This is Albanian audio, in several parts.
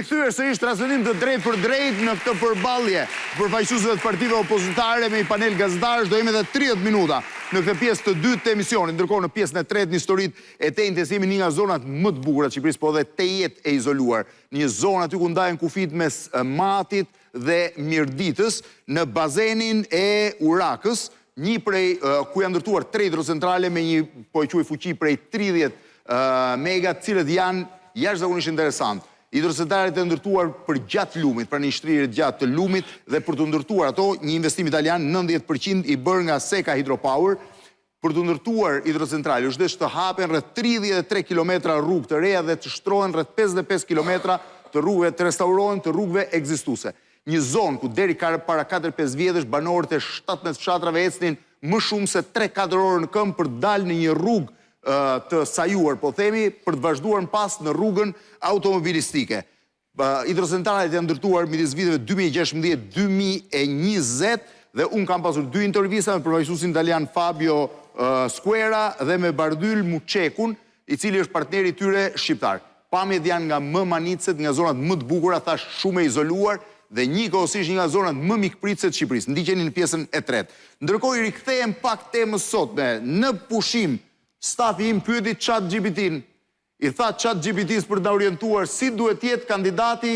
rikthyer sërish transmetim të drejtpërdrejtë në këtë përballje përfaqësuesve të partive opozitare me një panel gazetarësh. Do jemi edhe 30 minuta në këtë pjesë të dytë të emisionit. Ndërkohë në pjesën e tretë në historitë e të enjtes jemi në një nga zonat më të bukura të Shqipërisë, po edhe tejet e izoluar. Në një zonë aty ku ndahen kufijtë mes Matit dhe Mirditës, në bazenin e Urakës, një prej ku janë ndërtuar tre hidrocentrale me një po e quaj fuqi prej 30 mega, të cilët janë jashtëzakonisht interesant. Hidrocentralet e ndërtuar përgjatë lumit, pra në një shtrirje të gjatë të lumit dhe për të ndërtuar ato, një investim italian 90% i bërë nga Seka Hydropower, për të ndërtuar hidrocentrale, është desh të hapen rreth 33 kilometra rrugë të reja dhe të shtrohen rreth 55 kilometra të rrugëve, të restaurohen të rrugëve ekzistuese. Një zonë ku deri para 4-5 vjetësh banorët e 17 fshatrave ecnin më shumë se 3-4 orë në këmbë për të dalë në një rrugë të sajuar, po themi, për të vazhduar më pas në rrugën automobilistike. Hidrocentralet janë ndërtuar midis viteve 2016-2020 dhe unë kam pasur dy intervista me përfaqësuesin italian Fabio Squera dhe me Bardhyl Muçekun, i cili është partneri i tyre shqiptar. Pamjet janë nga më mahnitëset, nga zonat më të bukura, thash shumë e izoluar dhe njëkohësisht një nga zonat më mikpritëse të Shqipërisë. Ndiqeni në pjesën e tretë. Ndërkohë i rikthehem pak temës sotme. Në pushim, stafi im pyeti Chat GPT-n. I tha Chat GPT-së për të na orientuar si duhet të jetë kandidati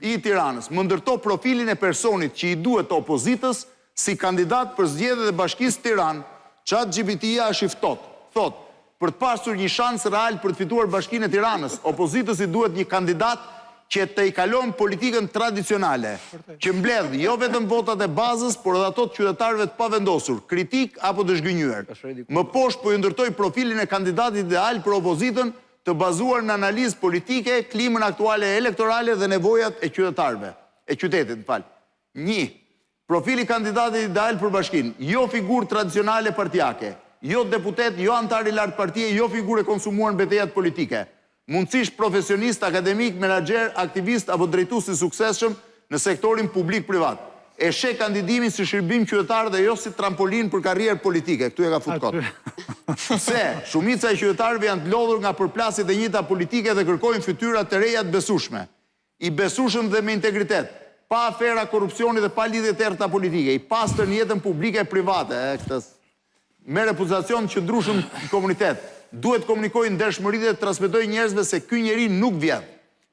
i Tiranës. Më ndërto profilin e personit që i duhet opozitës si kandidat për zgjedhjet e Bashkisë Tiranë. Chat GPT-ja është i ftohtë. Thotë, për të pasur një shans real për të fituar Bashkinë e Tiranës, opozitës i duhet një kandidat që tejkalon politikën tradicionale, që mbledh jo vetëm votat e bazës, por edhe ato të qytetarëve të pavendosur, kritikë apo të zhgënjyer. Më poshtë po ju ndërtoj profilin e kandidatit ideal për opozitën, të bazuar në analizë politike, klimën aktuale elektorale dhe nevojat e qytetarëve, e qytetit, më fal. 1. Profili i kandidatit ideal për bashkinë, jo figurë tradicionale partiake, jo deputet, jo anëtar i lartë partie, jo figurë e konsumuar në betejat politike. Mundësisht profesionist, akademik, menaxher, aktivist apo drejtues i suksesshëm në sektorin publik-privat. E sheh kandidimin si shërbim qytetar dhe jo si trampolinë për karrierë politike. Këtu e ka fut kot. Pse? Shumica e qytetarëve janë të lodhur nga përplasjet e njëjta politike dhe kërkojnë fytyra të reja të besueshme. I besueshëm dhe me integritet, pa afera korrupsioni dhe pa lidhje të errëta politike, i pastër në jetën publike e private, e këtë me reputacion të qëndrueshëm në komunitet. Duhet të komunikojë ndershmëri dhe të transmetojë njerëzve se ky njeri nuk vjedh.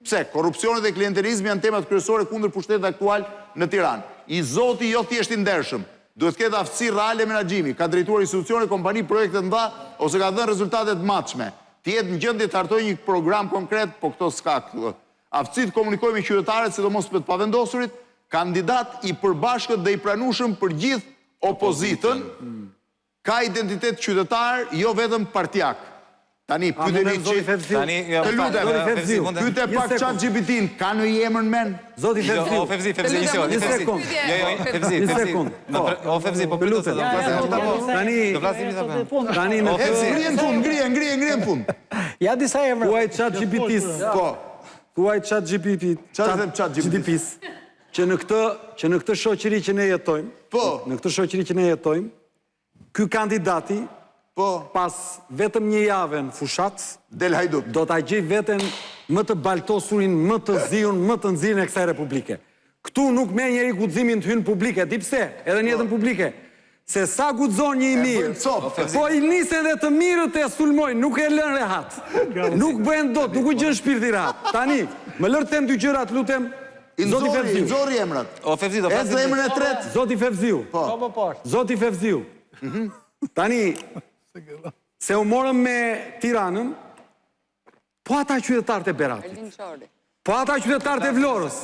Pse? Korrupsioni dhe klientelizmi janë temat kryesore kundër pushtetit aktual në Tiranë. I zoti jo thjesht i ndershëm, duhet të ketë aftësi reale menaxhimi, ka drejtuar institucione, kompani, projekte të mëdha ose ka dhënë rezultate të matshme. Të jetë në gjendje të hartojë një program konkret, po këto s'ka këtu. Aftësi të komunikojë me qytetarët, sidomos me të pavendosurit, kandidat i përbashkët dhe i pranueshëm për gjithë opozitën, ka identitet qytetar, jo vetëm partiak. Tani, pyeteni që... Tani, jo, Të lutem, Zoti Fevziu, pyete pak Chat GPT-n, ka ndonjë emër në mend? Zoti Fevziu. O Fevzi, Fevzi, një sekondë, Një Fevzi. sekondë. Jo, jo, Fevzi, Një Fevzi. sekondë. O Fevzi, po pritet se do flasim. Tani Do flasim disa po. Tani në E, ngrije në fund, ngrije, ngrije, ngrije në fund. Ja disa emra. Thuaj Chat GPT-s. Po. Thuaj Chat GPT. Çfarë them Chat GPT-s? Që në këtë që në këtë shoqëri që ne jetojmë, Po. në këtë shoqëri që ne jetojmë, ky kandidati Po. pas vetëm një jave në fushat, Del hajdut. do ta gjej veten më të baltosurin, më të ziun, më të nxirin e kësaj republike. Këtu nuk merr njeri guximin të hynë në publik, e di pse? Edhe në jetën publike. Se sa guxon një i mirë, bëjnë copë. po i nisen dhe të mirët e sulmojnë, nuk e lën rehat. Nuk bëhen dot, nuk u gjen shpirti rehat. Tani, më lër të them dy gjëra, të lutem. I Zoti nxori, i Fevziu. nxori emrat. O Fevzi, do Edhe flasim. emrin e tretë. Zoti Fevziu. Po. Po, po, Zoti Fevziu. Tani, se u morëm me Tiranën, po ata qytetarët e Beratit, po ata qytetarët e Vlorës,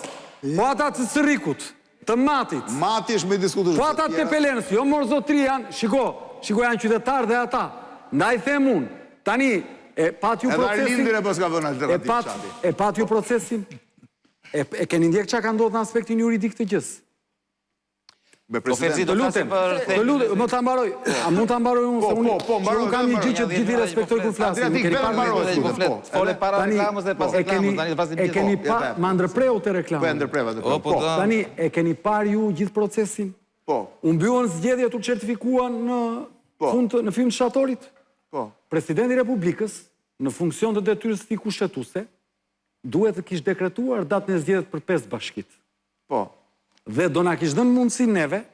po ata të Sërrikut, të Matit, Mati është më i diskutueshëm. po ata të Tepelenës, jo mor zotri janë, shiko, shiko janë qytetarë dhe ata. Ndaj them unë, tani e pat ju Edhe procesin. Arlindin e paska vënë E alternativë pat, Chati. e pat ju procesin? E, e keni ndjek çka ka ndodhur në aspektin juridik të gjës? Me O Fevzi, president. do Të flasim lutem, për të thelbin. lutem, më ta mbaroj. A mund ta mbaroj unë Po, se unë po, po, mbaroj, se unë kam një mbaroj. gjë që të gjithë i respektoj kur flasim. Adriatik, Nuk keni vetëm parë mbaroj, ndonjë- Po flet, Po, fole para Tani, reklamës dhe pas e keni reklamës, tani do flasim e gjithë. keni Po, pa, jeta e ma ndërpreu te reklama. Po e ndërpreva, ndërpreva. O, po Po. do. Tani e keni parë ju gjithë procesin? Po. U mbyllën zgjedhjet, u certifikuan në Po. fund të- në fillim të shtatorit? Po. Presidenti i Republikës, në funksion të detyrës së tij kushtetuese, Duhet të kish dekretuar datën e zgjedhjeve për 5 bashkitë. Po. Dhe do na kish dhënë mundësi neve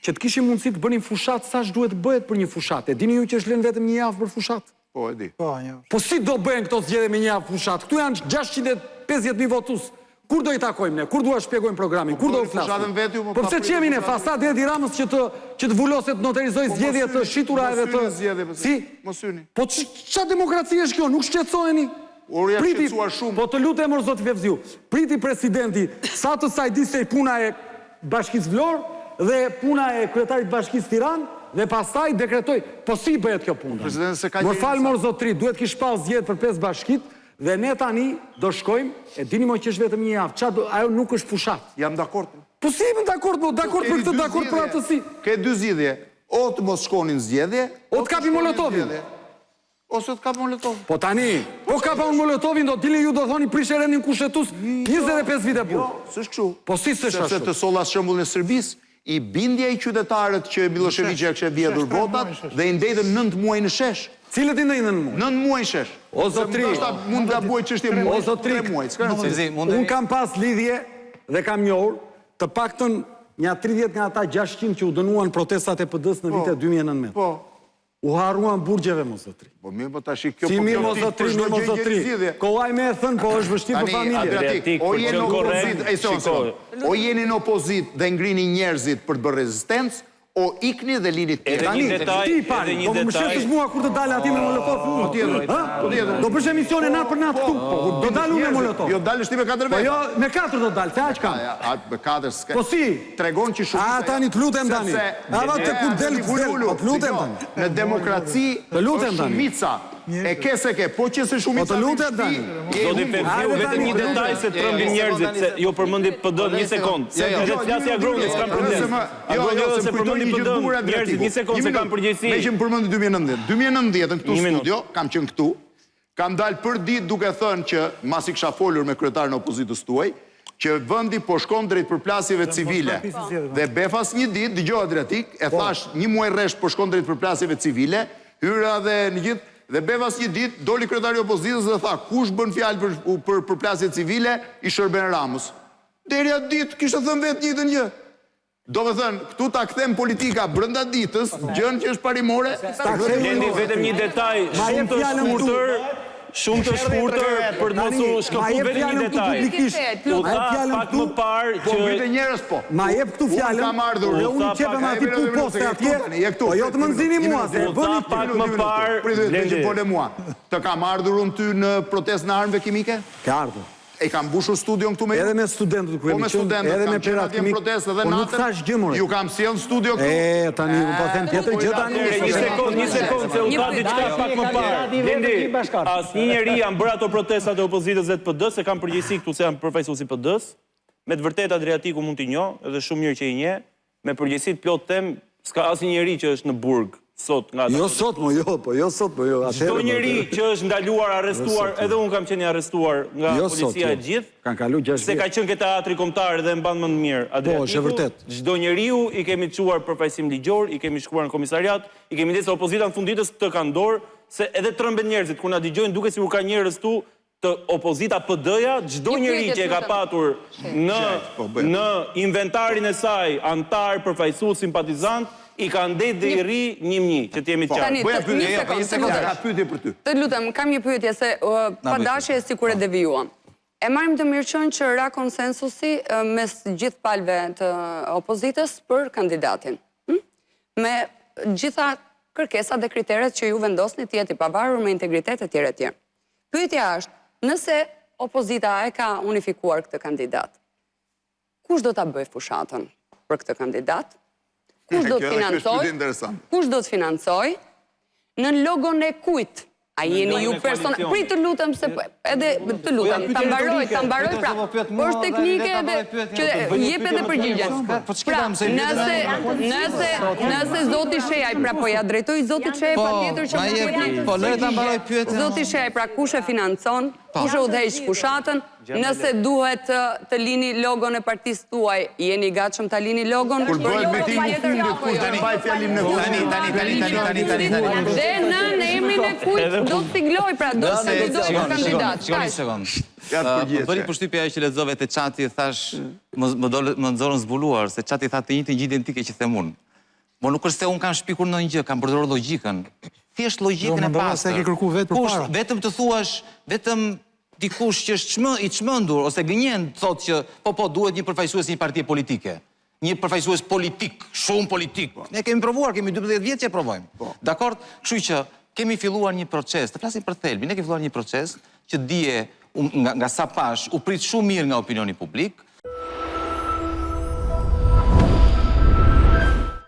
që të kishim mundësi të bënim fushatë sa duhet të bëhet për një fushatë. E dini ju që është lënë vetëm një javë për fushatë? Po, e di. Po, një. Po si do bëhen këto zgjedhje me një javë fushatë? Këtu janë 650.000 votues. Kur do i takojmë ne? Kur do ua shpjegojmë programin? Kur do u bëni fushatën flasim? vetë ju, mo, Po pse pa pritur ç'jemi ne fushatën. fasadë Edi Ramës që të që të vuloset noterizoj Po, mos zgjedhje të hyni, shitura mos edhe të hyni në zgjedhje, pse? Si? Mos hyni. Po ç'a demokraci është kjo? Nuk shqetësoheni? Por jam Priti- shqetësuar shumë. Po të lutem mor zoti Fevziu, priti presidenti sa të sajdisej puna e Bashkisë Vlorë dhe puna e kryetarit të Bashkisë Tiranë dhe pastaj dekretoi, po si bëhet kjo punë? Presidenti se ka Më njeri fal në mor zotri, duhet kish shpall zgjedhjet për 5 bashkit dhe ne tani do shkojmë, e dini mo që është vetëm një javë, ça do, ajo nuk është fushat. Jam dakord. Po si jemi dakord, mo, dakord për Keni këtë, dy dakord për zgjidhje. atë si. Ke dy zgjidhje. O të mos shkoni në zgjedhje, O të kapi shkoni në Molotovin. zgjedhje. Ose të kapi Molotovin. Po tani, po kapa unë Molotovin, do dilni ju do thoni prishe rendin kushtetues 25 vite burg. Jo, s'është kështu. Po si s'është Sepse ashtu? të solla shembullin e Serbisë, i bindja i qytetarët që Milošević ja kishte vjedhur Shesh, tre votat muaj në shesh. dhe i ndejtën 9 muaj në shesh. Cilët i ndejnë muaj? 9 muaj në shesh. O, Se zotri. Ndoshta mund ta bëj çështje muaj. O zotri, 3 muaj, s'ka rëndësi. Fevzi, mundemi Unë kam pas lidhje dhe kam njohur të paktën nja 30 nga ata 600 që u dënuan protestat e PD-s në vitet 2019. Po. U harruan burgjeve mos zotri. Po mirë, po tash kjo Si po mirë kjo mos ti zotri, për çdo mirë mos gjë gjeni zotri. zgjidhje. Kollaj me e thënë, po është vështirë për Tani, familje. Adriatik, Adriatik, o për jeni qenë në korrekt, opozitë, ej, sekond, shiko. sekond. O jeni në opozitë dhe ngrini njerëzit për të bërë rezistencë, o ikni dhe lini të Edhe tjerë. një Tani, detaj, ti i edhe pari, një do më detaj. mbështetësh mua kur të dalë aty me Molotov unë. Po tjetër, Ha? po tjetër. Do bësh emisione natë për natë këtu. Po, Do dal unë me Molotov. Jo, dalësh ti me katër Po vetë. jo, me katër do dal, se aq kam. Ja, a, me katër s'ka. Po si? Tregon që shumica. A, tani të lutem tani. Sepse- A, va, të kur del, E, del, ulu, po të lutem dëgjo, tani. Në demokraci Të lutem është tani. shumica. E ke se ke, po që se shumica Po të lutem në shtëpi, tani. je Zoti humbur. Fevziu, Hajde vetëm tani, një të lutem. detaj se trembin njerëzit, se jo përmendi PD një sekond. Jo, jo. Edhe të flasi Agroni, s'kam problem. Se më- Jo, Agroni jo, jo, se se më kujtoi përmendi një gjë PD, të bukur njerëzit Adriatiku. një sekond se minutë. kanë përgjegjësi. Me që më përmendi 2019. 2019-ën këtu Një në minutë. studio, kam qenë këtu, kam dalë për ditë duke thënë që masi kisha folur me kryetarin e opozitës tuaj, që vendi po shkon drejt përplasjeve civile. Dhe befas një ditë, dëgjoj Adriatik, e thash një muaj rresht po shkon drejt përplasjeve civile, hyra dhe në gjithë Dhe befas një ditë, doli kryetari i opozitës dhe tha, kush bën fjalë për, për përplasje civile, i shërben Ramës. Deri atë ditë kishte thënë vetë njëjtën gjë. Do me thënë, këtu ta kthem politika brenda ditës, gjën që është parimore. Ta kthej Blendi, unë. vetëm një detaj Ma shumë jep të fjalën këtu. shkurtër, shumë të shkurtër për të mos Tani, u ma shkëput jep vetëm një fjalën këtu detaj. publikisht. U Ma jep tha fjalën pak këtu. më parë Po që ngritë njerëz po. Ma jep këtu Unë fjalën. kam ardhur. Dhe unë U tha qepem pak- aty E, pu mirë, poste mirë, atje. tani, je këtu. Po jo të më nxini Një mua, minutë, se e U bëni tha këtë. pak më parë, Prit, prit, Blendi. që pole mua. Të kam ardhur unë ty në protestën e armëve kimike? Ke ardhur. E kam mbushur studion këtu me ju? Edhe me studentët kur Po kemi me qenë, studentët, edhe kam me qenë plerat atje në kimik. protestë edhe Po nuk natën. thash gjë more. Ju kam sjellë në studio këtu. E, tani unë po them tjetër gjë tani. Atëherë, një sekond, një sekond, se u Një tha pyetje. diçka pak më parë. Blendi, asnjë njeri janë bërë ato protestat e opozitës dhe të PD-s, se kanë përgjegjësi këtu se janë përfaqësues i PD-s. Me të vërtetë Adriatiku mund t'i njoh, edhe shumë mirë që i njeh. Me përgjegjësi të plot them, s'ka asnjë njeri që është në burg sot nga ata. Jo sot mo, jo, po jo sot po jo. Çdo atëherë, po, njeri që është ndaluar, arrestuar, Jo sot, jo. edhe unë kam qenë i arrestuar nga Jo sot, policia jo. e gjithë. Kanë kalu 6 Se ka vjet. qenë ke teatri kombëtar dhe e mban mend mirë Adriatiku. Po, është e vërtet. Çdo njeriu i kemi çuar përfaqësim ligjor, i kemi shkuar në komisariat, i kemi ndesë opozita në fund ditës këtë kanë dorë, se edhe tremben njerëzit kur na dëgjojnë duket sikur ka njerëz tu të opozita PD-ja, çdo Një njeri pyetje, që e ka lutem. patur në Po, bëj. në inventarin e saj, antar, përfaqësues, simpatizant, i ka ndejt dhe i rri një më një, që të jemi të qartë. Tani, Bëja të- pyetje, një jo, sekond, një të sekond. lutem. Ka pyetje për ty. Të lutem, kam një pyetje se pa bëj dashje sikur e devijuam. E marrim të mirëqenë që ra konsensusi mes gjithë palëve të opozitës për kandidatin. Hm? Me gjitha kërkesat dhe kriteret që ju vendosni të jetë i pavarur me integritet e tjerë e tjerë. Pyetja është, nëse opozita e ka unifikuar këtë kandidat, kush do ta bëjë fushatën për këtë kandidat? Kush do Kjo të edhe kjo është financojë? pyetje interesante. Kush do të financojë? Në logon e kujt? A jeni logon ju e person... koalicionit. Prit të lutem se edhe të lutem, pyetje ta mbaroj, retorike. ta mbaroj Pyetje pra. se po pyet Po mua është dhe teknike Arleta edhe bëj pyetje. që Po të bëj një jep pyetje edhe më përgjigjen. tjetër, po ç'ke Pra, dam, se i pyet nëse nëse nëse zoti Shejaj, pra po ja drejtoj zotit Shejaj Po, patjetër që ma mund jep, të jep po, lëre ta mbaroj përgjigje. pyetjen. Zoti Shejaj, pra kush e financon, kush e udhëheq fushatën Nëse duhet të lini logon e partisë tuaj, jeni i gatshëm ta lini logon? Kur bëhet mitingu i fundit, kush do mbajë fjalimin e fundit? Tani, tani, tani, tani, tani, tani. Dhe në emrin e kujt do të siglojë, pra do të kandidojë për kandidat. Shikoni një sekondë. Më bëri përshtypje ajo që lexove te chati, thashë, më dolë, më nxorën zbuluar se chati tha të njëjtën gjë identike që them unë. Po nuk është se unë kam shpikur ndonjë gjë, kam përdorur logjikën. Thjesht logjikën e pastër. Se e ke kërku vetë përpara. Vetëm të thuash, vetëm dikush që është çmë, i çmendur ose gënjen thotë që po po duhet një përfaqësues i një partie politike. Një përfaqësues politik, shumë politik. Po. Ne kemi provuar, kemi 12 vjet që e provojmë. Po. Dakord? Kështu që kemi filluar një proces, të flasim për thelbin, ne kemi filluar një proces që dje nga, nga sa pashë u prit shumë mirë nga opinioni publik.